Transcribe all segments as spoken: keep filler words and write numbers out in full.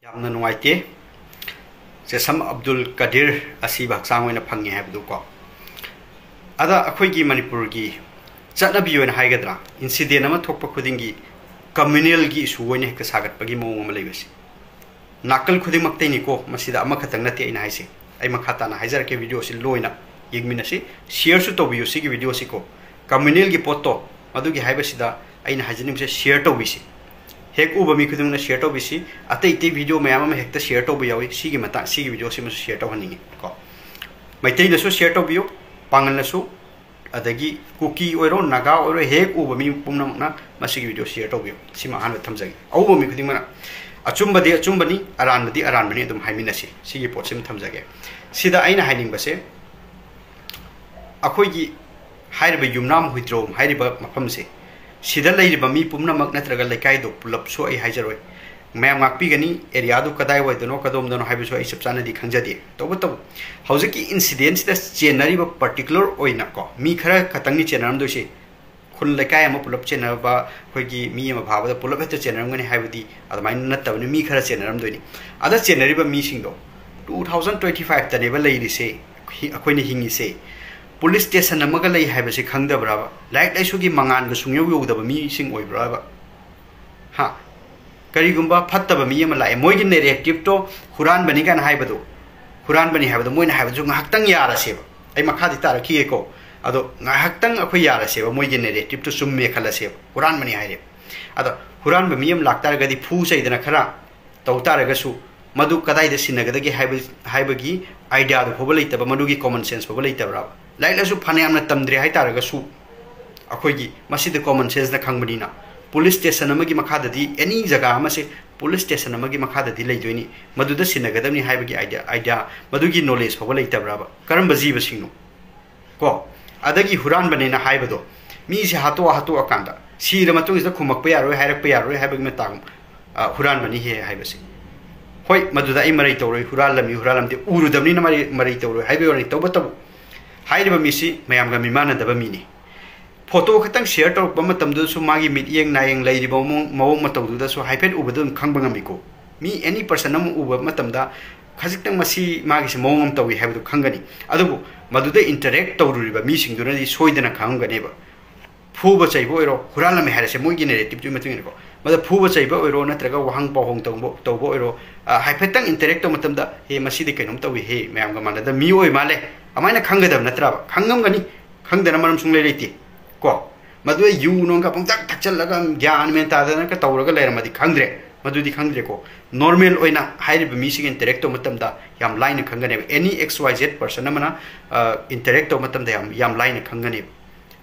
ꯌꯥꯝꯅ ꯅꯨꯡꯉꯥꯏꯇꯦ꯫ ꯆꯦꯁꯝ ꯑꯕꯗꯨꯜ ꯀꯗꯤꯔ ꯑꯁꯤꯕ ꯍꯛꯆꯥꯡ ꯑꯣꯏꯅ ꯐꯪꯉꯦ ꯍꯥꯏꯕꯗꯨꯀꯣ꯫ ꯑꯗ ꯑꯩꯈꯣꯏꯒꯤ ꯃꯅꯤꯄꯨꯔꯒꯤ ꯆꯠꯅꯕꯤ ꯑꯣꯏꯅ ꯍꯥꯏꯒꯗ꯭ꯔꯥ, ꯏꯟꯁꯤꯗꯦꯟ ꯑꯃ ꯊꯣꯛꯄ ꯈꯨꯗꯤꯡꯒꯤ ꯀꯝꯃ꯭ꯌꯨꯅꯦꯜꯒꯤ ꯏꯁꯨ ꯑꯣꯏꯅ ꯍꯦꯛꯇ ꯁꯥꯒꯠꯄꯒꯤ ꯃꯑꯣꯡ ꯑꯃ ꯂꯩꯕꯁꯦ ꯅꯥꯀꯜ ꯈꯨꯗꯤꯡꯃꯛꯇꯩꯅꯤꯀꯣ꯫ ꯃꯁꯤꯗ ꯑꯃꯈꯛꯇꯪ ꯅꯠꯇꯦ ꯑꯩꯅ ꯍꯥꯏꯁꯦ꯫ ꯑꯩ ꯃꯈꯥ ꯇꯥꯅ ꯍꯥꯏꯖꯔꯛꯀꯦ, ꯚꯤꯗꯤꯑꯣꯁꯤ ꯂꯣꯏꯅ ꯌꯦꯡꯃꯤꯟꯅꯁꯤ꯫ ꯁꯤꯌꯔꯁꯨ ꯇꯧꯕꯤꯌꯨ ꯁꯤꯒꯤ ꯚꯤꯗꯤꯑꯣꯁꯤꯀꯣ꯫ ꯀꯝꯃ꯭ꯌꯨꯅꯦꯜꯒꯤ ꯄꯣꯠꯇꯣ, ꯃꯗꯨꯒꯤ ꯍꯥꯏꯕꯁꯤꯗ ꯑꯩꯅ ꯍꯥꯏꯖꯅꯤꯡꯕꯁꯦ, ꯁꯤꯌꯔ ꯇꯧꯕꯤꯁꯤ꯫ ꯍꯦꯛ ꯎꯕ ꯃꯤ ꯈꯨꯗꯤꯡꯃꯛꯅ ꯁꯤꯌꯔ ꯇꯧꯕꯤꯁꯤ꯫ ꯑꯇꯩ ꯑꯇꯩ ꯚꯤꯗꯤꯑꯣ ꯃꯌꯥꯝ ꯑꯃ ꯍꯦꯛꯇ ꯁꯤꯌꯔ ꯇꯧꯕ ꯌꯥꯎꯏ꯫ ꯁꯤꯒꯤ ꯃꯇꯥꯡ, ꯁꯤꯒꯤ ꯚꯤꯗꯤꯑꯣꯁꯤꯃꯁꯨ ꯁꯤꯌꯔ ꯇꯧꯍꯟꯅꯤꯡꯉꯤ ꯀꯣ꯫ ꯃꯩꯇꯩꯅꯁꯨ ꯁꯤꯌꯔ ꯇꯧꯕꯤꯌꯨ, ꯄꯥꯡꯒꯜꯅꯁꯨ, ꯑꯗꯒꯤ ꯀꯨꯀꯤ ꯑꯣꯏꯔꯣ, ꯅꯥꯒꯥ ꯑꯣꯏꯔꯣ, ꯍꯦꯛ ꯎꯕ ꯃꯤ ꯄꯨꯝꯅꯃꯛꯅ ꯃꯁꯤꯒꯤ ꯚꯤꯗꯤꯑꯣ ꯁꯤꯌꯔ ꯇꯧꯕꯤꯌꯨ꯫ ꯁꯤꯃ ꯑꯍꯥꯟꯕ ꯊꯝꯖꯒꯦ꯫ ꯑꯎꯕ ꯃꯤ ꯈꯨꯗꯤꯡꯃꯛꯅ ꯑꯆꯨꯝꯕꯗꯤ ꯑꯆꯨꯝꯕꯅꯤ, ꯑꯔꯥꯟꯕꯗꯤ ꯑꯔꯥꯟꯕꯅꯤ, ꯑꯗꯨꯝ ꯍꯥꯏꯃꯤꯟꯅꯁꯤ꯫ ꯁꯤꯒꯤ ꯄꯣꯠꯁꯤꯃ ꯊꯝꯖꯒꯦ꯫ ꯁꯤꯗ ꯑꯩꯅ ꯍꯥꯏꯅꯤꯡꯕꯁꯦ, ꯑꯩꯈꯣꯏꯒꯤ ꯍꯥꯏꯔꯤꯕ ꯌꯨꯝꯅꯥꯝ ꯍꯨꯏꯗ꯭ꯔꯣꯝ ꯍꯥꯏꯔꯤꯕ ꯃꯐꯝꯁꯦ, ꯁꯤꯗ ꯂꯩꯔꯤꯕ ꯃꯤ ꯄꯨꯝꯅꯃꯛ ꯅꯠꯇ꯭ꯔꯒ ꯂꯩꯀꯥꯏꯗꯣ ꯄꯨꯂꯞꯁꯨ ꯑꯩ ꯍꯥꯏꯖꯔꯣꯏ, ꯃꯌꯥꯝ ꯉꯥꯛꯄꯤꯒꯅꯤ꯫ ꯑꯦꯔꯤꯌꯥꯗꯨ ꯀꯗꯥꯏꯋꯥꯏꯗꯅꯣ, ꯀꯗꯣꯝꯗꯅꯣ ꯍꯥꯏꯕꯁꯨ ꯑꯩ ꯆꯞ ꯆꯥꯅꯗꯤ ꯈꯪꯖꯗꯦ꯫ ꯇꯧꯕꯇꯕꯨ ꯍꯧꯖꯤꯛꯀꯤ ꯏꯟꯁꯤꯗꯦꯟꯁꯤꯗ ꯆꯦꯟꯅꯔꯤꯕ ꯄꯥꯔꯇꯤꯀꯨꯂꯔ ꯑꯣꯏꯅ ꯀꯣ, ꯃꯤ ꯈꯔ ꯈꯛꯇꯪꯅꯤ ꯆꯦꯟꯅꯔꯝꯗꯣꯏꯁꯦ꯫ ꯈꯨꯜ ꯂꯩꯀꯥꯏ ꯑꯃ ꯄꯨꯂꯞ ꯆꯦꯟꯅꯕ, ꯑꯩꯈꯣꯏꯒꯤ ꯃꯤ ꯑꯃ ꯐꯥꯕꯗ ꯄꯨꯂꯞ ꯍꯦꯛꯇ ꯆꯦꯟꯅꯔꯝꯒꯅꯤ ꯍꯥꯏꯕꯗꯤ ꯑꯗꯨꯃꯥꯏꯅ ꯅꯠꯇꯕꯅꯤ, ꯃꯤ ꯈꯔ ꯆꯦꯟꯅꯔꯝꯗꯣꯏꯅꯤ꯫ ꯑꯗ ꯆꯦꯟꯅꯔꯤꯕ ꯃꯤꯁꯤꯡꯗꯣ, two thousand twenty five ꯇꯅꯦꯕ ꯂꯩꯔꯤꯁꯦ, ꯍꯤ-, ꯑꯩꯈꯣꯏꯅ ꯍꯤꯡꯉꯤꯁꯦ꯫ ꯄꯨꯂꯤꯁ ꯁ꯭ꯇꯦꯁꯟ ꯑꯃꯒ ꯂꯩ ꯍꯥꯏꯕꯁꯦ ꯈꯪꯗꯕ꯭ꯔꯕ? ꯂꯥꯏꯔꯤꯛ ꯂꯥꯏꯁꯨꯒꯤ ꯃꯉꯥꯟꯒ ꯁꯨꯡꯌꯧ ꯌꯧꯗꯕ ꯃꯤꯁꯤꯡ ꯑꯣꯏꯕ꯭ꯔꯕ? ꯍꯥ? ꯀꯔꯤꯒꯨꯝꯕ ꯐꯠꯇꯕ ꯃꯤ ꯑꯃ ꯂꯥꯛꯑꯦ, ꯃꯣꯏꯒꯤ ꯅꯦꯔꯦꯇꯤꯞꯇꯣ ꯍꯨꯔꯥꯟꯕꯅꯤ ꯀꯥꯏꯅ ꯍꯥꯏꯕꯗꯣ, ꯍꯨꯔꯥꯟꯕꯅꯤ ꯍꯥꯏꯕꯗꯣ ꯃꯣꯏꯅ ꯍꯥꯏꯕꯗꯨꯁꯨ ꯉꯥꯏꯍꯥꯛꯇꯪ ꯌꯥꯔꯁꯦꯕ꯫ ꯑꯩ ꯃꯈꯥꯗꯤ ꯇꯥꯔꯛꯈꯤꯒꯦꯀꯣ꯫ ꯑꯗꯣ ꯉꯥꯏꯍꯥꯛꯇꯪ ꯑꯩꯈꯣꯏ ꯌꯥꯔꯁꯦꯕ, ꯃꯣꯏꯒꯤ ꯅꯦꯔꯦꯇꯤꯞꯇꯣ ꯆꯨꯝꯃꯦ ꯈꯜꯂꯁꯦꯕ, ꯍꯨꯔꯥꯟꯕꯅꯤ ꯍꯥꯏꯔꯦꯕ꯫ ꯑꯗꯣ ꯍꯨꯔꯥꯟꯕ ꯃꯤ ꯑꯃ ꯂꯥꯛꯇꯥꯔꯒꯗꯤ ꯐꯨ ꯆꯩꯗꯅ ꯈꯔ ꯇꯧ ꯇꯥꯔꯒꯁꯨ, ꯃꯗꯨ ꯀꯗꯥꯏꯗ ꯁꯤꯟꯅꯒꯗꯒꯦ ꯍꯥꯏꯕ, ꯍꯥꯏꯕꯒꯤ ꯑꯥꯏꯗꯤꯌꯥꯗꯨ ꯐꯥꯎꯕ ꯂꯩꯇꯕ, ꯃꯗꯨꯒꯤ ꯀꯣꯃꯟ ꯁꯦꯟꯁ ꯐꯥꯎꯕ ꯂꯩꯇꯕ꯭ꯔꯕ? ꯂꯥꯏꯔꯤꯛ ꯂꯥꯏꯁꯨ ꯐꯅꯌꯥꯝꯅ ꯇꯝꯗ꯭ꯔꯦ ꯍꯥꯏ ꯇꯥꯔꯒꯁꯨ, ꯑꯩꯈꯣꯏꯒꯤ ꯃꯁꯤꯗꯤ ꯀꯣꯃꯟ ꯁꯦꯟꯁꯅ ꯈꯪꯕꯅꯤꯅ, ꯄꯨꯂꯤꯁ ꯁ꯭ꯇꯦꯁꯟ ꯑꯃꯒꯤ ꯃꯈꯥꯗꯗꯤ, ꯑꯦꯅꯤ ꯖꯒꯥ ꯑꯃꯁꯦ ꯄꯨꯂꯤꯁ ꯁ꯭ꯇꯦꯁꯟ ꯑꯃꯒꯤ ꯃꯈꯥꯗꯗꯤ ꯂꯩꯗꯣꯏꯅꯤ, ꯃꯗꯨꯗ ꯁꯤꯟꯅꯒꯗꯕꯅꯤ ꯍꯥꯏꯕꯒꯤ ꯑꯥꯏꯗꯤꯌꯥ, ꯑꯥꯏꯗꯤꯌꯥ, ꯃꯗꯨꯒꯤ ꯅꯣꯂꯦꯖ ꯐꯥꯎꯕ ꯂꯩꯇꯕ꯭ꯔꯕ? ꯀꯔꯝꯕ ꯖꯤꯕꯁꯤꯡꯅꯣ? ꯀꯣ, ꯑꯗꯒꯤ ꯍꯨꯔꯥꯟꯕꯅꯦꯅ ꯍꯥꯏꯕꯗꯣ, ꯃꯤꯁꯦ ꯍꯥꯠꯇꯣꯛꯑ ꯍꯥꯠꯇꯣꯛꯑꯀꯥꯟꯗ ꯁꯤꯔ ꯃꯇꯨꯡꯁꯤꯗ ꯈꯨꯝꯃꯛꯄ ꯌꯥꯔꯣꯏ, ꯍꯥꯏꯔꯛꯄ ꯌꯥꯔꯣꯏ ꯍꯥꯏꯕꯒꯤ ꯃꯇꯥꯡ, ꯑ, ꯍꯨꯔꯥꯟꯕꯅꯤ ꯍꯦ ꯍꯥꯏꯕꯁꯦ꯫ ꯍꯣꯏ, ꯃꯗꯨꯗ ꯑꯩ ꯃꯔꯩ ꯇꯧꯔꯣꯏ, ꯍꯨꯔꯥꯜꯂꯝꯃꯤ ꯍꯨꯔꯥꯜꯂꯝꯗꯦ ꯎꯔꯨꯗꯕꯅꯤꯅ ꯃꯔꯩ, ꯃꯔꯩ ꯇꯧꯔꯣꯏ ꯍꯥꯏꯕꯒꯤ ꯋꯥꯅꯤ꯫ ꯇꯧꯕꯇꯕꯨ ꯍꯥꯏꯔꯤꯕ ꯃꯤꯁꯤ ꯃꯌꯥꯝꯒ ꯃꯤꯃꯥꯟꯅꯗꯕ ꯃꯤꯅꯤ꯫ ꯐꯣꯇꯣ ꯈꯛꯇꯪ ꯁꯤꯌꯔ ꯇꯧꯔꯛꯄ ꯃꯇꯝꯗꯨꯗꯁꯨ ꯃꯥꯒꯤ ꯃꯤꯠꯌꯦꯡ ꯅꯥꯌꯦꯡ, ꯂꯩꯔꯤꯕ ꯃꯑꯣꯡ, ꯃꯑꯣꯡ ꯃꯇꯧꯗꯨꯗꯁꯨ ꯍꯥꯏꯐꯦꯠ ꯎꯕꯗ ꯑꯗꯨꯝ ꯈꯪꯕ ꯉꯝꯃꯤꯀꯣ꯫ ꯃꯤ ꯑꯦꯅꯤ ꯄꯔꯁꯟ ꯑꯃ ꯎꯕ ꯃꯇꯝꯗ ꯈꯖꯤꯛꯇꯪ ꯃꯁꯤ ꯃꯥꯒꯤꯁꯤ ꯃꯑꯣꯡ ꯑꯃ ꯇꯧꯏ ꯍꯥꯏꯕꯗꯨ ꯈꯪꯒꯅꯤ꯫ ꯑꯗꯨꯕꯨ ꯃꯗꯨꯗ ꯏꯟꯇꯔꯦꯛ ꯇꯧꯔꯨꯔꯤꯕ ꯃꯤꯁꯤꯡꯗꯨꯅꯗꯤ ꯁꯣꯏꯗꯅ ꯈꯪꯉꯝꯒꯅꯦꯕ꯫ ꯐꯨꯕ ꯆꯩꯕ ꯑꯣꯏꯔꯣ, ꯍꯨꯔꯥꯜꯂꯝꯃꯦ ꯍꯥꯏꯔꯁꯦ, ꯃꯣꯏꯒꯤ ꯅꯦꯔꯦꯇꯤꯞꯇꯨꯒꯤ ꯃꯇꯨꯡ ꯏꯟꯅꯀꯣ, ꯃꯗ ꯐꯨꯕ ꯆꯩꯕ ꯑꯣꯏꯔꯣ ꯅꯠꯇ꯭ꯔꯒ ꯋꯥꯍꯪ ꯄꯥꯎꯍꯣꯡ ꯇꯧꯕ ꯇꯧꯕ ꯑꯣꯏꯔꯣ, ꯑ, ꯍꯥꯏꯐꯦꯠꯇꯪ ꯏꯟꯇꯔꯦꯛ ꯇꯧꯕ ꯃꯇꯝꯗ, "ꯑꯦ, ꯃꯁꯤꯗꯤ ꯀꯩꯅꯣꯝ ꯇꯧꯏ ꯍꯦ, ꯃꯌꯥꯝꯒ ꯃꯥꯟꯅꯗ ꯃꯤ ꯑꯣꯏ ꯃꯥꯜꯂꯦ", ꯑꯗꯨꯃꯥꯏꯅ ꯈꯪꯒꯗꯕ ꯅꯠꯇ꯭ꯔꯕ? ꯈꯪꯉꯝꯒꯅꯤ, ꯈꯪꯗꯅ ꯃꯔꯝ ꯁꯨꯡꯂꯩ ꯂꯩꯇꯦ꯫ ꯀꯣ, ꯃꯗꯨꯗ ꯌꯨ ꯅꯣꯡꯒ ꯄꯪꯊꯛ ꯊꯛꯆꯜꯂꯒ ꯒ꯭ꯌꯥꯟ ꯃꯦꯟ ꯇꯥꯗꯅꯒ ꯇꯧꯔꯒ ꯂꯩꯔꯝꯃꯗꯤ ꯈꯪꯗ꯭ꯔꯦ, ꯃꯗꯨꯗꯤ ꯈꯪꯗ꯭ꯔꯦꯀꯣ꯫ ꯅꯣꯔꯃꯦꯜ ꯑꯣꯏꯅ ꯍꯥꯏꯔꯤꯕ ꯃꯤꯁꯤꯒ ꯏꯟꯇꯔꯦꯛ ꯇꯧꯕ ꯃꯇꯝꯗ ꯌꯥꯝ ꯂꯥꯏꯅ ꯈꯪꯒꯅꯦꯕ꯫ ꯑꯦꯅꯤ ꯑꯦꯛꯁ ꯋꯥꯏ ꯖꯦꯠ ꯄꯔꯁꯟ ꯑꯃꯅ, ꯑ, ꯏꯟꯇꯔꯦꯛ ꯇꯧꯕ ꯃꯇꯝꯗ ꯌꯥꯝ, ꯌꯥꯝ ꯂꯥꯏꯅ ꯈꯪꯒꯅꯦꯕ꯫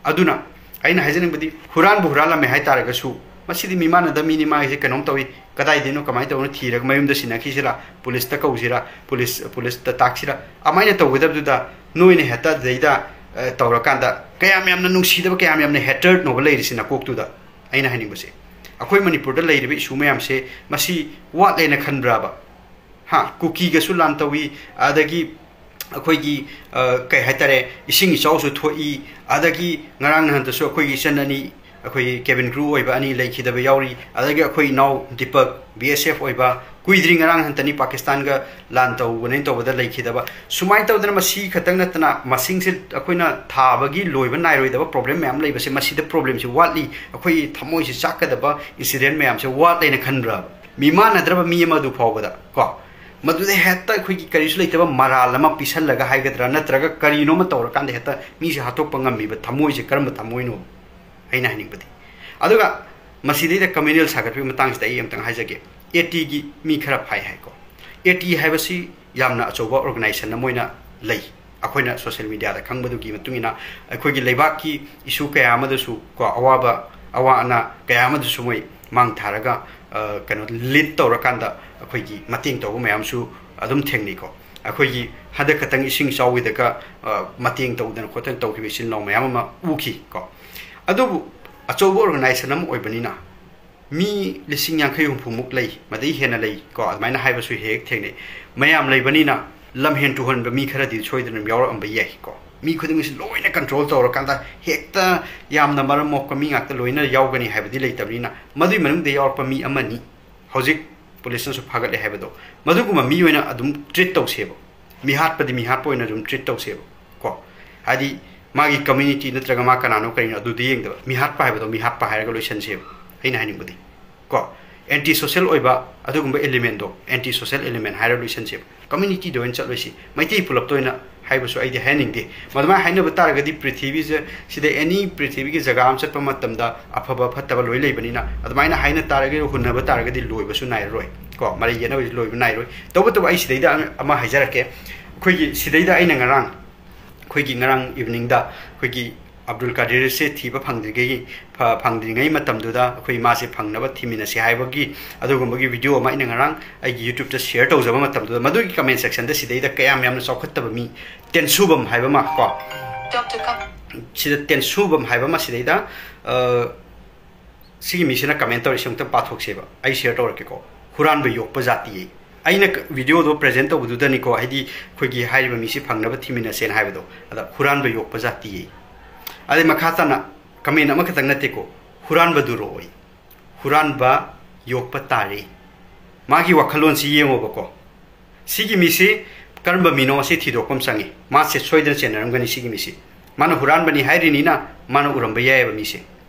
ꯑꯗꯨꯅ ꯑꯩꯅ ꯍꯥꯏꯖꯅꯤꯡꯕꯗꯤ, ꯍꯨꯔꯥꯟꯕꯨ ꯍꯨꯔꯥꯜꯂꯝꯃꯦ ꯍꯥꯏꯇꯥꯔꯒꯁꯨ, ꯃꯁꯤꯗꯤ ꯃꯤꯃꯥꯟꯅꯗ ꯃꯤꯅꯤ, ꯃꯥꯒꯤꯁꯦ ꯀꯩꯅꯣꯝ ꯇꯧꯏ, ꯀꯗꯥꯏꯗꯩꯅꯣ, ꯀꯃꯥꯏꯅ ꯇꯧꯕꯅꯣ ꯊꯤꯔꯒ ꯃꯌꯨꯝꯗ ꯁꯤꯟꯅꯈꯤꯁꯤꯔꯥ, ꯄꯨꯂꯤꯁꯇ ꯀꯧꯁꯤꯔꯥ, ꯄꯨꯂꯤꯁ, ꯄꯨꯂꯤꯁꯇ ꯇꯥꯛꯁꯤꯔꯥ, ꯑꯃꯥꯏꯅ ꯇꯧꯒꯗꯕꯗꯨꯗ ꯅꯣꯏꯅ ꯍꯦꯛꯇ ꯑꯗꯨꯗꯩꯗ, ꯑ, ꯇꯧꯔꯀꯥꯟꯗ ꯀꯌꯥꯝ ꯌꯥꯝꯅ ꯅꯨꯡꯁꯤꯗꯕ, ꯀꯌꯥꯝ ꯌꯥꯝꯅ ꯍꯦꯇꯔꯠꯅꯣꯕ ꯂꯩꯔꯤꯁꯤ ꯅꯀꯣꯛꯇꯨꯗ꯫ ꯑꯩꯅ ꯍꯥꯏꯅꯤꯡꯕꯁꯦ, ꯑꯩꯈꯣꯏ ꯃꯅꯤꯄꯨꯔꯗ ꯂꯩꯔꯤꯕ ꯏꯁꯨ ꯃꯌꯥꯝꯁꯦ ꯃꯁꯤ ꯋꯥꯠꯂꯦꯅ ꯈꯟꯕ꯭ꯔꯥꯕ? ꯍꯥ, ꯀꯨꯀꯤꯒꯁꯨ ꯂꯥꯟ ꯇꯧꯏ, ꯑꯗꯒꯤ ꯑꯩꯈꯣꯏꯒꯤ, ꯑ, ꯀꯩ ꯍꯥꯏꯇꯥꯔꯦ, ꯏꯁꯤꯡ ꯏꯆꯥꯎꯁꯨ ꯊꯣꯛꯏ, ꯑꯗꯒꯤ ꯉꯔꯥꯡ ꯅꯍꯥꯟꯗꯁꯨ ꯑꯩꯈꯣꯏꯒꯤ ꯏꯆꯟ ꯑꯅꯤ, ꯑꯩꯈꯣꯏꯒꯤ ꯀꯦꯕꯤꯟ ꯀ꯭ꯔꯨ ꯑꯣꯏꯕ ꯑꯅꯤ ꯂꯩꯈꯤꯗꯕ ꯌꯥꯎꯔꯤ, ꯑꯗꯒꯤ ꯑꯩꯈꯣꯏ ꯏꯅꯥꯎ ꯗꯤꯄꯛ, ꯕꯤ ꯑꯦꯁ ꯑꯦꯐ ꯑꯣꯏꯕ, ꯀꯨꯏꯗ꯭ꯔꯤ ꯉꯔꯥꯡ ꯍꯟꯇꯅꯤ ꯄꯥꯀꯤꯁꯇꯥꯟꯒ ꯂꯥꯟ ꯇꯧꯕꯅꯦꯅ ꯇꯧꯕꯗ ꯂꯩꯈꯤꯗꯕ꯫ ꯁꯨꯃꯥꯏꯅ ꯇꯧꯗꯅ ꯃꯁꯤ ꯈꯛꯇꯪ ꯅꯠꯇꯅ ꯃꯁꯤꯡꯁꯦ ꯑꯩꯈꯣꯏꯅ ꯊꯥꯕꯒꯤ ꯂꯣꯏꯕ ꯅꯥꯏꯔꯣꯏꯗꯕ ꯄ꯭ꯔꯣꯕ꯭ꯂꯦꯝ ꯃꯌꯥꯝ ꯂꯩꯕꯁꯦ, ꯃꯁꯤꯗ ꯄ꯭ꯔꯣꯕ꯭ꯂꯦꯝꯁꯤ ꯋꯥꯠꯂꯤ, ꯑꯩꯈꯣꯏ ꯊꯃꯣꯏꯁꯤ ꯆꯥꯛꯀꯗꯕ ꯏꯟꯁꯤꯗꯦꯟ ꯃꯌꯥꯝꯁꯦ ꯋꯥꯠꯂꯦꯅ ꯈꯟꯕ꯭ꯔꯥꯕ? ꯃꯤꯃꯥꯟꯅꯗ꯭ꯔꯕ ꯃꯤ ꯑꯃ ꯑꯗꯨ ꯐꯥꯎꯕꯗ ꯀꯣ, ꯃꯗꯨꯗ ꯍꯦꯛꯇ ꯑꯩꯈꯣꯏꯒꯤ ꯀꯔꯤꯁꯨ ꯂꯩꯇꯕ ꯃꯔꯥꯜ ꯑꯃ ꯄꯤꯁꯜꯂꯒ ꯍꯥꯏꯒꯗ꯭ꯔꯥ, ꯅꯠꯇ꯭ꯔꯒ ꯀꯔꯤꯅꯣꯃ ꯇꯧꯔꯀꯥꯟꯗ ꯍꯦꯛꯇ ꯃꯤꯁꯦ ꯍꯥꯠꯇꯣꯛꯄ ꯉꯝꯃꯤꯕ ꯊꯃꯣꯏꯁꯦ ꯀꯔꯝꯕ ꯊꯃꯣꯏꯅꯣ? ꯑꯩꯅ ꯍꯥꯏꯅꯤꯡꯕꯗꯤ꯫ ꯑꯗꯨꯒ ꯃꯁꯤꯗꯩꯗ ꯀꯝꯃ꯭ꯌꯨꯅꯦꯜ ꯁꯥꯒꯠꯄꯒꯤ ꯃꯇꯥꯡꯁꯤꯗ ꯑꯩ ꯑꯃꯇꯪ ꯍꯥꯏꯖꯒꯦ꯫ ꯑꯦ ꯇꯤꯒꯤ ꯃꯤ ꯈꯔ ꯐꯥꯏ ꯍꯥꯏꯀꯣ꯫ ꯑꯦ ꯇꯤ ꯍꯥꯏꯕꯁꯤ ꯌꯥꯝꯅ ꯑꯆꯧꯕ ꯑꯣꯔꯒꯅꯥꯏꯖꯦꯁꯟ ꯑꯃ ꯑꯣꯏꯅ ꯂꯩ꯫ ꯑꯩꯈꯣꯏꯅ ꯁꯣꯁꯤꯌꯦꯜ ꯃꯦꯗꯤꯌꯥꯗ ꯈꯪꯕꯗꯨꯒꯤ ꯃꯇꯨꯡ ꯏꯟꯅ ꯑꯩꯈꯣꯏꯒꯤ ꯂꯩꯕꯥꯛꯀꯤ ꯏꯁꯨ ꯀꯌꯥ ꯑꯃꯗꯁꯨ ꯀꯣ, ꯑꯋꯥꯕ, ꯑꯋꯥ ꯑꯅꯥ ꯀꯌꯥ ꯑꯃꯗꯁꯨ ꯃꯣꯏ ꯃꯥꯡ ꯊꯥꯔꯒ, ꯑ, ꯀꯩꯅꯣ, ꯂꯤꯗ ꯇꯧꯔꯀꯥꯟꯗ ꯑꯩꯈꯣꯏꯒꯤ ꯃꯇꯦꯡ ꯇꯧꯕ ꯃꯌꯥꯝꯁꯨ ꯑꯗꯨꯝ ꯊꯦꯡꯅꯩꯀꯣ꯫ ꯑꯩꯈꯣꯏꯒꯤ ꯍꯟꯗꯛ ꯈꯛꯇꯪ ꯏꯁꯤꯡ ꯏꯆꯥꯎꯒꯤꯗꯒ, ꯑ, ꯃꯇꯦꯡ ꯇꯧꯗꯅ ꯈꯣꯠꯇꯅ ꯇꯧꯈꯤꯕ ꯏꯆꯤꯜ ꯏꯅꯥꯎ ꯃꯌꯥꯝ ꯑꯃ ꯎꯈꯤ ꯀꯣ꯫ ꯑꯗꯨꯕꯨ ꯑꯆꯧꯕ ꯑꯣꯔꯒꯅꯥꯏꯖꯦꯁꯟ ꯑꯃ ꯑꯣꯏꯕꯅꯤꯅ ꯃꯤ ꯂꯤꯁꯤꯡ ꯌꯥꯡꯈꯩ ꯍꯨꯝꯐꯨꯃꯨꯛ ꯂꯩ, ꯃꯗꯩ ꯍꯦꯟꯅ ꯂꯩ ꯀꯣ, ꯑꯗꯨꯃꯥꯏꯅ ꯍꯥꯏꯕꯁꯨ ꯍꯦꯛ ꯍꯦꯛ ꯊꯦꯡꯅꯩ꯫ ꯃꯌꯥꯝ ꯂꯩꯕꯅꯤꯅ ꯂꯝꯍꯦꯟ ꯇꯨꯍꯟꯕ ꯃꯤ ꯈꯔꯗꯤ ꯁꯣꯏꯗꯅ ꯌꯥꯎꯔꯛꯑꯝꯕ ꯌꯥꯏ ꯀꯣ꯫ ꯃꯤ ꯈꯨꯗꯤꯡꯃꯛꯁꯤ ꯂꯣꯏꯅ ꯀꯟꯇ꯭ꯔꯣꯜ ꯇꯧꯔꯀꯥꯟꯗ ꯍꯦꯛꯇ ꯌꯥꯝꯅ ꯃꯔꯝ ꯃꯣꯛꯄ ꯃꯤ ꯉꯥꯛꯇ ꯂꯣꯏꯅ ꯌꯥꯎꯒꯅꯤ ꯍꯥꯏꯕꯗꯤ ꯂꯩꯇꯕꯅꯤꯅ, ꯃꯗꯨꯏ ꯃꯅꯨꯡꯗ ꯌꯥꯎꯔꯛꯄ ꯃꯤ ꯑꯃꯅꯤ꯫ ꯍꯧꯖꯤꯛ ꯄꯨꯂꯤꯁꯅꯁꯨ ꯐꯥꯒꯠꯂꯦ ꯍꯥꯏꯕꯗꯣ, ꯃꯗꯨꯒꯨꯝꯕ ꯃꯤ ꯑꯣꯏꯅ ꯑꯗꯨꯝ ꯇ꯭ꯔꯤꯠ ꯇꯧꯁꯦꯕ꯫ ꯃꯤꯍꯥꯠꯄꯗꯤ ꯃꯤꯍꯥꯠꯄ ꯑꯣꯏꯅ ꯑꯗꯨꯝ ꯇ꯭ꯔꯤꯠ ꯇꯧꯁꯦꯕ꯫ ꯀꯣ, ꯍꯥꯏꯗꯤ ꯃꯥꯒꯤ ꯀꯝꯃ꯭ꯌꯨꯅꯤꯇꯤ ꯅꯠꯇ꯭ꯔꯒ ꯃꯥ ꯀꯅꯥꯅꯣ ꯀꯔꯤꯅꯣ ꯑꯗꯨꯗꯤ ꯌꯦꯡꯗꯕ, ꯃꯤꯍꯥꯠꯄ ꯍꯥꯏꯕꯗꯣ ꯃꯤꯍꯥꯠꯄ ꯍꯥꯏꯔꯒ ꯂꯣꯏꯁꯟꯁꯦꯕ꯫ ꯑꯩꯅ ꯍꯥꯏꯅꯤꯡꯕꯗꯤ, ꯀꯣ, ꯑꯦꯟꯇꯤ ꯁꯣꯁꯦꯜ ꯑꯣꯏꯕ ꯑꯗꯨꯒꯨꯝꯕ ꯑꯦꯂꯤꯃꯦꯟꯗꯣ ꯑꯦꯟꯇꯤ ꯁꯣꯁꯦꯜ ꯑꯦꯂꯤꯃꯦꯟ ꯍꯥꯏꯔꯒ ꯂꯣꯏꯁꯟꯁꯦꯕ꯫ ꯀꯝꯃ꯭ꯌꯨꯅꯤꯇꯤꯗ ꯑꯣꯏꯅ ꯆꯠꯂꯣꯏꯁꯤ, ꯃꯩꯇꯩ ꯄꯨꯂꯞꯇ ꯑꯣꯏꯅ ꯍꯥꯏꯕꯁꯨ ꯑꯩꯗꯤ ꯍꯥꯏꯍꯟꯅꯤꯡꯗꯦ꯫ ꯃꯗꯨꯃꯥꯏꯅ ꯍꯥꯏꯅꯕ ꯇꯥꯔꯒꯗꯤ ꯄ꯭ꯔꯤꯊꯤꯕꯤꯁꯦ, ꯁꯤꯗ ꯑꯦꯅꯤ ꯄ꯭ꯔꯤꯊꯤꯕꯤꯒꯤ ꯖꯒꯥ ꯑꯃ ꯆꯠꯄ ꯃꯇꯝꯗ ꯑꯐꯕ ꯐꯠꯇꯕ ꯂꯣꯏ ꯂꯩꯕꯅꯤꯅ, ꯑꯗꯨꯃꯥꯏꯅ ꯍꯥꯏꯅ ꯇꯥꯔꯒꯗꯤ ꯍꯨꯟꯅꯕ ꯇꯥꯔꯒꯗꯤ ꯂꯣꯏꯕꯁꯨ ꯅꯥꯏꯔꯔꯣꯏ꯫ ꯀꯣ, ꯃꯔꯩ ꯌꯦꯠꯅꯕꯁꯨ ꯂꯣꯏꯕ ꯅꯥꯏꯔꯣꯏ꯫ ꯇꯧꯕꯇꯕꯨ ꯑꯩ ꯁꯤꯗꯩꯗ ꯑꯃ ꯍꯥꯏꯖꯔꯛꯀꯦ꯫ ꯑꯩꯈꯣꯏꯒꯤ ꯁꯤꯗꯩꯗ ꯑꯩꯅ ꯉꯔꯥꯡ, ꯑꯩꯈꯣꯏꯒꯤ ꯉꯔꯥꯡ ꯏꯚꯤꯅꯤꯡꯗ ꯑꯩꯈꯣꯏꯒꯤ ꯑꯕꯗꯨꯜ ꯀꯥꯗꯤꯔꯁꯦ ꯊꯤꯕ ꯐꯪꯗ꯭ꯔꯤꯉꯩ, ꯐ-, ꯐꯪꯗ꯭ꯔꯤꯉꯩ ꯃꯇꯝꯗꯨꯗ ꯑꯩꯈꯣꯏ ꯃꯥꯁꯦ ꯐꯪꯅꯕ ꯊꯤꯃꯤꯟꯅꯁꯦ ꯍꯥꯏꯕꯒꯤ ꯑꯗꯨꯒꯨꯝꯕꯒꯤ ꯚꯤꯗꯤꯑꯣ ꯑꯃ ꯑꯩꯅ ꯉꯔꯥꯡ ꯑꯩꯒꯤ YouTube-ꯇ ꯁꯤꯌꯔ ꯇꯧꯖꯕ ꯃꯇꯝꯗꯨꯗ, ꯃꯗꯨꯒꯤ ꯀꯃꯦꯟ ꯁꯦꯛꯁꯟꯗ ꯁꯤꯗꯩꯗ ꯀꯌꯥꯝ ꯌꯥꯝꯅ ꯆꯥꯎꯈꯠꯇꯕ ꯃꯤ, ꯇꯦꯟꯁꯨꯕꯝ ꯍꯥꯏꯕ ꯑꯃ, ꯀꯣ, ꯁꯤꯗ ꯇꯦꯟꯁꯨꯕꯝ ꯍꯥꯏꯕ ꯑꯃ ꯁꯤꯗꯩꯗ, ꯑ, ꯁꯤꯒꯤ ꯃꯤꯁꯤꯅ ꯀꯃꯦꯟ ꯇꯧꯔꯤꯁꯦ ꯑꯃꯨꯛꯇ ꯄꯥꯊꯣꯛꯁꯦꯕ꯫ ꯑꯩ ꯁꯤꯌꯔ ꯇꯧꯔꯛꯀꯦꯀꯣ꯫ "ꯍꯨꯔꯥꯟꯕ ꯌꯣꯛꯄ ꯖꯥꯇꯤꯌꯦ"꯫ ꯑꯩꯅ ꯀ-, ꯚꯤꯗꯤꯑꯣꯗꯣ ꯄ꯭ꯔꯦꯖꯦꯟ ꯇꯧꯕꯗꯨꯗꯅꯤꯀꯣ, ꯍꯥꯏꯗꯤ ꯑꯩꯈꯣꯏꯒꯤ ꯍꯥꯏꯔꯤꯕ ꯃꯤꯁꯤ ꯐꯪꯅꯕ ꯊꯤꯃꯤꯟꯅꯁꯦꯅ ꯍꯥꯏꯕꯗꯣ꯫ ꯑꯗ "ꯍꯨꯔꯥꯟꯕ ꯌꯣꯛꯄ ꯖꯥꯇꯤꯌꯦ"꯫ ꯑꯗꯩ ꯃꯈꯥ ꯇꯥꯅ ꯀꯃꯦꯟ ꯑꯃꯈꯛꯇꯪ ꯅꯠꯇꯦꯀꯣ, "ꯍꯨꯔꯥꯟꯕꯗꯨꯔꯣ" ꯑꯣꯏ꯫ "ꯍꯨꯔꯥꯟꯕ ꯌꯣꯛꯄ ꯇꯥꯔꯦ"꯫ ꯃꯥꯒꯤ ꯋꯥꯈꯜꯂꯣꯟꯁꯤ ꯌꯦꯡꯉꯣꯕꯀꯣ꯫ ꯁꯤꯒꯤ ꯃꯤꯁꯤ ꯀꯔꯝꯕ ꯃꯤꯅꯣ ꯑꯁꯤ ꯊꯤꯗꯣꯛꯄ ꯑꯃ ꯆꯪꯉꯤ꯫ ꯃꯥꯁꯦ ꯁꯣꯏꯗꯅ ꯆꯦꯟꯅꯔꯝꯒꯅꯤ ꯁꯤꯒꯤ ꯃꯤꯁꯤ꯫ ꯃꯥꯅ ꯍꯨꯔꯥꯟꯕꯅꯤ ꯍꯥꯏꯔꯤꯅꯤꯅ ꯃꯥꯅ ꯎꯔꯝꯕ ꯌꯥꯏꯑꯕ ꯃꯤꯁꯦ꯫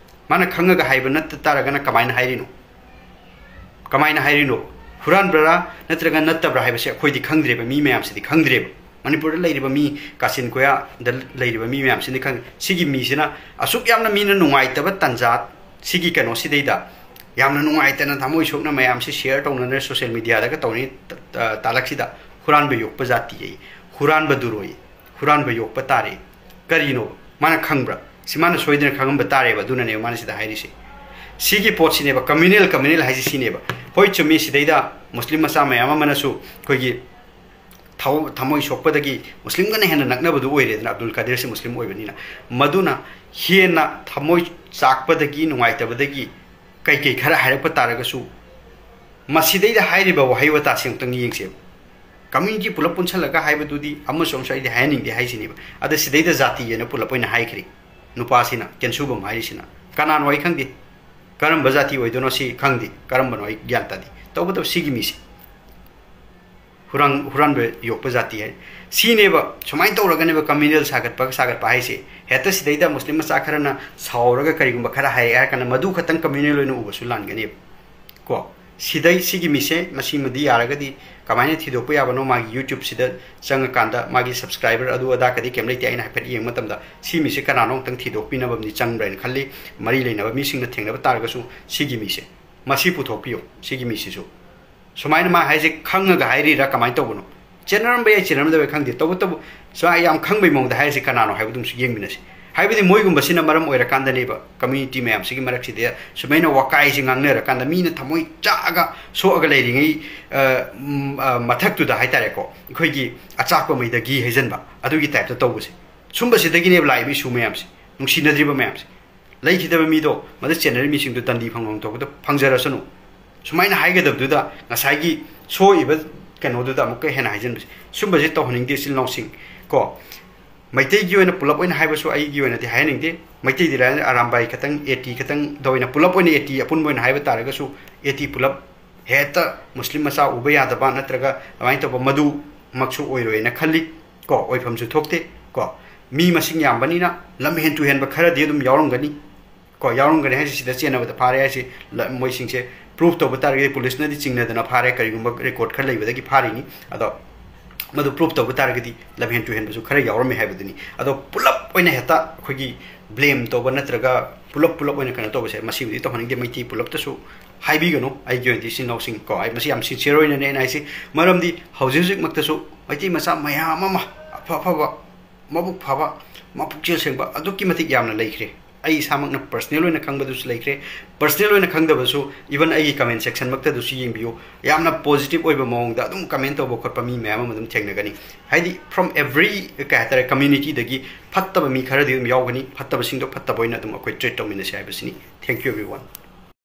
ꯃꯥꯅ ꯈꯪꯉꯒ ꯍꯥꯏꯕ ꯅꯠꯇ ꯇꯥꯔꯒꯅ ꯀꯃꯥꯏꯅ ꯍꯥꯏꯔꯤꯅꯣ? ꯀꯃꯥꯏꯅ ꯍꯥꯏꯔꯤꯅꯣ? ꯍꯨꯔꯥꯟꯕ꯭ꯔꯥ ꯅꯠꯇ꯭ꯔꯒ ꯅꯠꯇꯕ꯭ꯔꯥ ꯍꯥꯏꯕꯁꯦ ꯑꯩꯈꯣꯏꯗꯤ ꯈꯪꯗ꯭ꯔꯦꯕ, ꯃꯤ ꯃꯌꯥꯝꯁꯤꯗꯤ ꯈꯪꯗ꯭ꯔꯦꯕ꯫ ꯃꯅꯤꯄꯨꯔꯗ ꯂꯩꯔꯤꯕ ꯃꯤ, ꯀꯥꯆꯤꯟ ꯀꯣꯌꯥꯗ ꯂꯩꯔꯤꯕ ꯃꯤ ꯃꯌꯥꯝꯁꯤꯅ ꯈꯪꯉꯤ꯫ ꯁꯤꯒꯤ ꯃꯤꯁꯤꯅ ꯑꯁꯨꯛ ꯌꯥꯝꯅ ꯃꯤꯅ ꯅꯨꯡꯉꯥꯏꯇꯕ ꯇꯥꯟꯖꯥ, ꯁꯤꯒꯤ ꯀꯩꯅꯣꯁꯤꯗꯩꯗ ꯌꯥꯝꯅ ꯅꯨꯡꯉꯥꯏꯇꯅ ꯊꯃꯣꯏ ꯁꯣꯛꯅ ꯃꯌꯥꯝꯁꯤ ꯁꯤꯌꯔ ꯇꯧꯅꯗꯅ ꯁꯣꯁꯤꯌꯦꯜ ꯃꯤꯗꯤꯌꯥꯗꯒ ꯇꯧꯅꯤ꯫ ꯇ-, ꯇ-, ꯇꯥꯂꯛꯁꯤꯗ "ꯍꯨꯔꯥꯟꯕ ꯌꯣꯛꯄ ꯖꯥꯇꯤ" ꯑꯌꯦ, "ꯍꯨꯔꯥꯟꯕꯗꯨꯔꯣꯏ, ꯍꯨꯔꯥꯟꯕ ꯌꯣꯛꯄ ꯇꯥꯔꯦ"꯫ ꯀꯔꯤꯅꯣ? ꯃꯥꯅ ꯈꯪꯕ꯭ꯔꯥ? ꯁꯤ ꯃꯥꯅ ꯁꯣꯏꯗꯅ ꯈꯪꯉꯝꯕ ꯇꯥꯔꯦꯕ, ꯑꯗꯨꯅꯅꯦꯕ ꯃꯥꯅ ꯁꯤꯗ ꯍꯥꯏꯔꯤꯁꯦ꯫ ꯁꯤꯒꯤ ꯄꯣꯠꯁꯤꯅꯦꯕ, ꯀꯝꯃ꯭ꯌꯨꯅꯦꯜ, ꯀꯝꯃ꯭ꯌꯨꯅꯦꯜ ꯍꯥꯏꯁꯦ ꯁꯤꯅꯦꯕ꯫ ꯍꯣꯏ, ꯆꯨꯝꯃꯤ, ꯁꯤꯗꯩꯗ ꯃꯨꯁꯂꯤꯝ ꯃꯆꯥ ꯃꯌꯥꯝ ꯑꯃꯅꯁꯨ ꯑꯩꯈꯣꯏꯒꯤ ꯊꯃꯣ-, ꯊꯃꯣꯏ ꯁꯣꯛꯄꯗꯒꯤ ꯃꯨꯁꯂꯤꯝꯒꯅ ꯍꯦꯟꯅ ꯅꯛꯅꯕꯗꯨ ꯑꯣꯏꯔꯦꯗꯅ, ꯑꯕꯗꯨꯜ ꯀꯥꯗꯤꯔꯁꯤ ꯃꯨꯁꯂꯤꯝ ꯑꯣꯏꯕꯅꯤꯅ꯫ ꯃꯗꯨꯅ ꯍꯦꯟꯅ ꯊꯃꯣꯏ ꯆꯥꯛꯄꯗꯒꯤ, ꯅꯨꯡꯉꯥꯏꯇꯕꯗꯒꯤ ꯀꯩꯀꯩ ꯈꯔ ꯍꯥꯏꯔꯛꯄ ꯇꯥꯔꯒꯁꯨ, ꯃꯁꯤꯗꯩꯗ ꯍꯥꯏꯔꯤꯕ ꯋꯥꯍꯩ ꯋꯥꯇꯥꯁꯤ ꯑꯃꯨꯛꯇꯪ ꯌꯦꯡꯁꯦꯕ꯫ ꯀꯝꯃ꯭ꯌꯨꯅꯤꯇꯤ ꯄꯨꯂꯞ ꯄꯨꯟꯁꯜꯂꯒ ꯍꯥꯏꯕꯗꯨꯗꯤ ꯑꯃꯁꯨ ꯑꯃꯁꯨ ꯑꯩꯗꯤ ꯍꯥꯏꯍꯟꯅꯤꯡꯗꯦ ꯍꯥꯏꯁꯤꯅꯦꯕ꯫ ꯑꯗ ꯁꯤꯗꯩꯗ ꯖꯥꯇꯤ ꯑꯅ ꯄꯨꯂꯞ ꯑꯣꯏꯅ ꯍꯥꯏꯈ꯭ꯔꯦ꯫ ꯅꯨꯄꯥꯁꯤꯅ, ꯀꯦꯟꯁꯨꯕꯝ ꯍꯥꯏꯔꯤꯁꯤꯅ꯫ ꯀꯅꯥꯅꯣ ꯑꯩ ꯈꯪꯗꯦ꯫ ꯀꯔꯝꯕ ꯖꯥꯇꯤ ꯑꯣꯏꯗꯣꯏꯅꯣ ꯁꯤ ꯈꯪꯗꯦ꯫ ꯀꯔꯝꯕꯅꯣ ꯑꯩ ꯒ꯭ꯌꯥꯟ ꯇꯥꯗꯦ꯫ ꯇꯧꯕꯇꯕꯨ ꯁꯤꯒꯤ ꯃꯤꯁꯦ ꯍꯨꯔꯥꯟ ꯍꯨꯔꯥꯟꯕ ꯌꯣꯛꯄ ꯖꯥꯇꯤ ꯍꯥꯏ꯫ ꯁꯤꯅꯦꯕ, ꯁꯨꯃꯥꯏꯅ ꯇꯧꯔꯒꯅꯦꯕ communal ꯁꯥꯒꯠꯄ ꯁꯥꯒꯠꯄ ꯍꯥꯏꯁꯦ꯫ ꯍꯦꯛꯇ ꯁꯤꯗꯩꯗ ꯃꯨꯁꯂꯤꯝ ꯃꯆꯥ ꯈꯔꯅ ꯁꯥꯎꯔꯒ ꯀꯔꯤꯒꯨꯝꯕ ꯈꯔ ꯍꯥꯏꯔꯛꯑꯦ ꯍꯥꯏꯔ ꯀꯥꯟꯗ ꯃꯗꯨ ꯈꯛꯇꯪ communal ꯑꯣꯏꯅ ꯎꯕꯁꯨ ꯂꯥꯟꯒꯅꯦꯕ꯫ ꯀꯣ, ꯁꯤꯗꯩ ꯁꯤꯒꯤ ꯃꯤꯁꯦ ꯃꯁꯤꯃꯗꯤ ꯌꯥꯔꯒꯗꯤ ꯀꯃꯥꯏꯅ ꯊꯤꯗꯣꯛꯄ ꯌꯥꯕꯅꯣ? ꯃꯥꯒꯤ YouTubeꯁꯤꯗ ꯆꯪꯉꯀꯥꯟꯗ ꯃꯥꯒꯤ subscriber ꯑꯗꯨ ꯑꯗꯥ ꯀꯗꯤ ꯀꯩꯝ ꯂꯩꯇꯦ꯫ ꯑꯩꯅ ꯍꯥꯏꯐꯦꯠ ꯌꯦꯡꯕ ꯃꯇꯝꯗ ꯁꯤ ꯃꯤꯁꯦ ꯀꯅꯥꯅꯣ ꯑꯃꯨꯛꯇꯪ ꯊꯤꯗꯣꯛꯄꯤꯅꯕ ꯑꯃꯗꯤ ꯆꯪꯕ꯭ꯔꯥ ꯍꯥꯏꯅ ꯈꯜꯂꯤ꯫ ꯃꯔꯤ ꯂꯩꯅꯕ ꯃꯤꯁꯤꯡꯅ ꯊꯦꯡꯅꯕ ꯇꯥꯔꯒꯁꯨ ꯁꯤꯒꯤ ꯃꯤꯁꯦ, ꯃꯁꯤ ꯄꯨꯊꯣꯛꯄꯤꯌꯨ꯫ ꯁꯤꯒꯤ ꯃꯤꯁꯤꯁꯨ ꯁꯨꯃꯥꯏꯅ ꯃꯥ ꯍꯥꯏꯁꯦ ꯈꯪꯉꯒ ꯍꯥꯏꯔꯤꯔꯥ ꯀꯃꯥꯏꯅ ꯇꯧꯕꯅꯣ? ꯆꯦꯟꯅꯔꯝꯕ ꯌꯥꯏ, ꯆꯦꯟꯅꯔꯝꯗꯕ ꯌꯥꯏ, ꯈꯪꯗꯦ꯫ ꯇꯧꯕꯇꯕꯨ ꯁꯨꯃꯥꯏꯅ ꯌꯥꯝ ꯈꯪꯕꯩ ꯃꯑꯣꯡꯗ ꯍꯥꯏꯔꯤꯁꯦ ꯀꯅꯥꯅꯣ ꯍꯥꯏꯕꯗꯨꯝꯁꯨ ꯌꯦꯡꯃꯤꯟꯅꯁꯤ꯫ ꯍꯥꯏꯕꯗꯤ ꯃꯣꯏꯒꯨꯝꯕꯁꯤꯅ ꯃꯔꯝ ꯑꯣꯏꯔꯀꯥꯟꯗꯅꯦꯕ community ꯃꯌꯥꯝꯁꯤꯒꯤ ꯃꯔꯛꯁꯤꯗ ꯁꯨꯃꯥꯏꯅ ꯋꯥꯀꯥꯏꯁꯦ ꯉꯥꯡꯅꯔꯀꯥꯟꯗ ꯃꯤꯅ ꯊꯃꯣꯏ ꯆꯥꯛꯑꯒ ꯁꯣꯛꯑꯒ ꯂꯩꯔꯤꯉꯩ, ꯑ, ꯎꯝ, ꯑ, ꯃꯊꯛꯇꯨꯗ ꯍꯥꯏꯇꯥꯔꯦꯀꯣ, ꯑꯩꯈꯣꯏꯒꯤ ꯑꯆꯥꯛꯄ ꯃꯩꯗ ꯘꯤ ꯍꯩꯖꯤꯟꯕ ꯑꯗꯨꯒꯤ typeꯇ ꯇꯧꯕꯁꯦ꯫ ꯁꯨꯝꯕꯁꯤꯗꯒꯤꯅꯦꯕ ꯂꯥꯛꯏꯕ issue ꯃꯌꯥꯝꯁꯦ, ꯅꯨꯡꯁꯤꯅꯗ꯭ꯔꯤꯕ ꯃꯌꯥꯝꯁꯦ꯫ ꯂꯩꯈꯤꯗꯕ ꯃꯤꯗꯣ, ꯃꯗꯨ ꯆꯦꯟꯅꯔꯤ ꯃꯤꯁꯤꯡꯗꯣ ꯗꯟꯗꯤ ꯐꯪꯐꯝ ꯊꯣꯛꯄꯗ ꯐꯪꯖꯔꯁꯅꯨ꯫ ꯁꯨꯃꯥꯏꯅ ꯍꯥꯏꯒꯗꯕꯗꯨꯗ ꯉꯁꯥꯏꯒꯤ ꯁꯣꯛꯏꯕ ꯀꯩꯅꯣꯗꯨꯗ ꯑꯃꯨꯛꯀ ꯍꯦꯟꯅ ꯍꯥꯏꯖꯤꯟꯕꯁꯦ, ꯁꯨꯝꯕꯁꯦ ꯇꯧꯍꯟꯅꯤꯡꯗꯦ ꯏꯆꯤꯜ ꯏꯅꯥꯎꯁꯤꯡ꯫ ꯀꯣ, ꯃꯩꯇꯩꯒꯤ ꯑꯣꯏꯅ ꯄꯨꯂꯞ ꯑꯣꯏꯅ ꯍꯥꯏꯕꯁꯨ ꯑꯩꯒꯤ ꯑꯣꯏꯅꯗꯤ ꯍꯥꯏꯍꯟꯅꯤꯡꯗꯦ꯫ ꯃꯩꯇꯩꯗꯤ ꯂꯥꯏꯔꯗꯅ ꯑꯔꯥꯝꯕꯥꯏ ꯈꯛꯇꯪ, AT ꯈꯛꯇꯪꯗ ꯑꯣꯏꯅ, ꯄꯨꯂꯞ ꯑꯣꯏꯅ AT ꯑꯄꯨꯟꯕ ꯑꯣꯏꯅ ꯍꯥꯏꯕ ꯇꯥꯔꯒꯁꯨ, AT ꯄꯨꯂꯞ ꯍꯦꯛꯇ ꯃꯨꯁꯂꯤꯝ ꯃꯆꯥ ꯎꯕ ꯌꯥꯗꯕ ꯅꯠꯇ꯭ꯔꯒ ꯑꯗꯨꯃꯥꯏꯅ ꯇꯧꯕ ꯃꯗꯨꯃꯛꯁꯨ ꯑꯣꯏꯔꯣꯏꯅ ꯈꯜꯂꯤ꯫ ꯀꯣ, ꯑꯣꯏꯐꯝꯁꯨ ꯊꯣꯛꯇꯦ꯫ ꯀꯣ, ꯃꯤ ꯃꯁꯤꯡ ꯌꯥꯝꯕꯅꯤꯅ ꯂꯝ ꯍꯦꯟ ꯇꯨ ꯍꯦꯟꯕ ꯈꯔꯗꯤ ꯑꯗꯨꯝ ꯌꯥꯎꯔꯝꯒꯅꯤ꯫ ꯀꯣ, ꯌꯥꯎꯔꯝꯒꯅꯤ ꯍꯥꯏꯁꯦ ꯁꯤꯗ ꯆꯦꯟꯅꯕꯗ ꯐꯥꯔꯦ ꯍꯥꯏꯁꯦ, ꯂ-, ꯃꯣꯏꯁꯤꯡꯁꯦ proof ꯇꯧꯕ ꯇꯥꯔꯒꯗꯤ, ꯄꯨꯂꯤꯁꯅꯗꯤ ꯆꯤꯡꯅꯗꯅ ꯐꯥꯔꯦ, ꯀꯔꯤꯒꯨꯝꯕ record ꯈꯔ ꯂꯩꯕꯗꯒꯤ ꯐꯥꯔꯤꯅꯤ꯫ ꯑꯗꯣ ꯃꯗꯨ proof ꯇꯧꯕ ꯇꯥꯔꯒꯗꯤ ꯂꯝꯍꯦꯟ ꯇꯨꯍꯦꯟꯕꯁꯨ ꯈꯔ ꯌꯥꯎꯔꯝꯃꯦ ꯍꯥꯏꯕꯗꯨꯅꯤ꯫ ꯑꯗꯣ ꯄꯨꯂꯞ ꯑꯣꯏꯅ ꯍꯦꯛꯇ ꯑꯩꯈꯣꯏꯒꯤ blame ꯇꯧꯕ ꯅꯠꯇ꯭ꯔꯒ ꯄꯨꯂꯞ ꯄꯨꯂꯞ ꯑꯣꯏꯅ ꯀꯩꯅꯣ ꯇꯧꯕꯁꯦ, ꯃꯁꯤꯕꯨꯗꯤ ꯇꯧꯍꯟꯅꯤꯡꯗꯦ꯫ ꯃꯩꯇꯩ ꯄꯨꯂꯞꯇꯁꯨ ꯍꯥꯏꯕꯤꯒꯅꯨ, ꯑꯩꯒꯤ ꯑꯣꯏꯅꯗꯤ ꯏꯆꯤꯟ ꯏꯅꯥꯎꯁꯤꯡ꯫ ꯀꯣ, ꯑꯩ ꯃꯁꯤ ꯌꯥꯝ sincere ꯑꯣꯏꯅꯅꯦ ꯑꯩꯅ ꯍꯥꯏꯁꯤ꯫ ꯃꯔꯝꯗꯤ ꯍꯧꯖꯤꯛ ꯍꯧꯖꯤꯛꯃꯛꯇꯁꯨ ꯃꯩꯇꯩ ꯃꯆꯥ ꯃꯌꯥꯝ ꯑꯃ, ꯑꯐ ꯑꯐꯕ, ꯃꯕꯨꯛ ꯐꯕ, ꯃꯄꯨꯛꯆꯦꯜ ꯁꯦꯡꯕ ꯑꯗꯨꯛꯀꯤ ꯃꯇꯤꯛ ꯌꯥꯝꯅ ꯂꯩꯈ꯭ꯔꯦ꯫ ꯑꯩ ꯏꯁꯥꯃꯛꯅ personal ꯑꯣꯏꯅ ꯈꯪꯕꯗꯨꯁꯨ ꯂꯩꯈ꯭ꯔꯦ꯫ Personal ꯑꯣꯏꯅ ꯈꯪꯗꯕꯁꯨ, even ꯑꯩꯒꯤ comment section ꯃꯛꯇꯗꯁꯨ ꯌꯦꯡꯕꯤꯌꯨ, ꯌꯥꯝꯅ positive ꯑꯣꯏꯕ ꯃꯑꯣꯡꯗ ꯑꯗꯨꯝ comment ꯇꯧꯕ ꯈꯣꯠꯄ ꯃꯤ ꯃꯌꯥꯝ ꯑꯃ ꯑꯗꯨꯝ ꯊꯦꯡꯅꯒꯅꯤ꯫ ꯍꯥꯏꯗꯤ from every, ꯀꯩ ꯍꯥꯏꯇꯥꯔꯦ, community ꯗꯒꯤ ꯐꯠꯇꯕ ꯃꯤ ꯈꯔꯗꯤ ꯑꯗꯨꯝ ꯌꯥꯎꯒꯅꯤ, ꯐꯠꯇꯕꯁꯤꯡꯗꯣ ꯐꯠꯇꯕ ꯑꯣꯏꯅ ꯑꯗꯨꯝ ꯑꯩꯈꯣꯏ treat ꯇꯧꯃꯤꯟꯅꯁꯤ ꯍꯥꯏꯕꯁꯤꯅꯤ꯫ Thank you everyone꯫